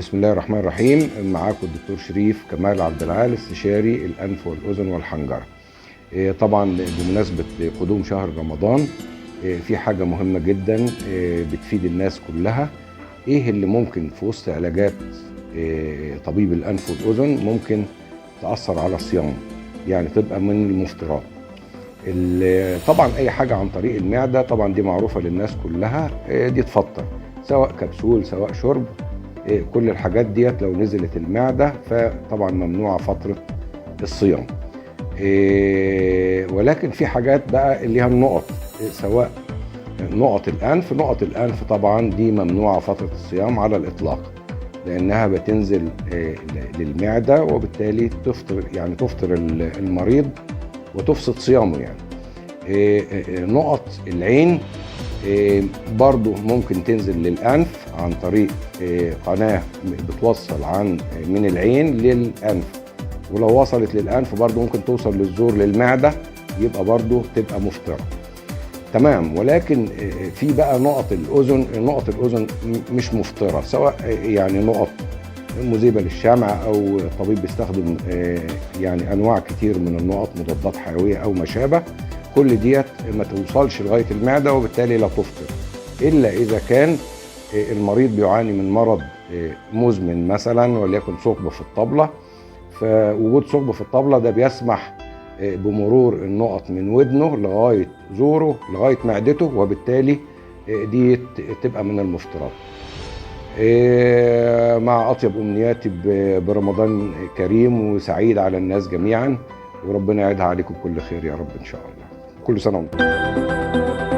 بسم الله الرحمن الرحيم. معاكم الدكتور شريف كمال عبد العال، استشاري الأنف والأذن والحنجرة. طبعا بمناسبة قدوم شهر رمضان، في حاجة مهمة جدا بتفيد الناس كلها. ايه اللي ممكن في وسط علاجات طبيب الأنف والأذن ممكن تأثر على الصيام، يعني تبقى من المفطرات؟ طبعا اي حاجة عن طريق المعدة، طبعا دي معروفة للناس كلها، دي تفطر، سواء كبسول سواء شرب، كل الحاجات ديت لو نزلت المعدة فطبعا ممنوعة فترة الصيام. ولكن في حاجات بقى اللي هي النقط، سواء نقط الأنف. نقط الأنف طبعا دي ممنوعة فترة الصيام على الإطلاق، لأنها بتنزل للمعدة، وبالتالي تفطر، يعني تفطر المريض وتفسد صيامه يعني. نقط العين برضو ممكن تنزل للأنف عن طريق قناة بتوصل من العين للأنف، ولو وصلت للأنف برضو ممكن توصل للزور للمعدة، يبقى برضو تبقى مفطرة. تمام. ولكن في بقى نقط الأذن. نقط الأذن مش مفطرة، سواء يعني نقط مذيبة للشمع أو الطبيب بيستخدم يعني أنواع كتير من النقط، مضادات حيوية أو ما شابه، كل ديت ما توصلش لغاية المعدة وبالتالي لا تفطر، إلا إذا كان المريض بيعاني من مرض مزمن مثلا، وليكن ثقب في الطبلة. فوجود ثقب في الطبلة ده بيسمح بمرور النقط من ودنه لغاية زوره لغاية معدته، وبالتالي دي تبقى من المفطرات. مع أطيب أمنياتي برمضان كريم وسعيد على الناس جميعا، وربنا يعيدها عليكم كل خير يا رب إن شاء الله. كل سنة وانتم.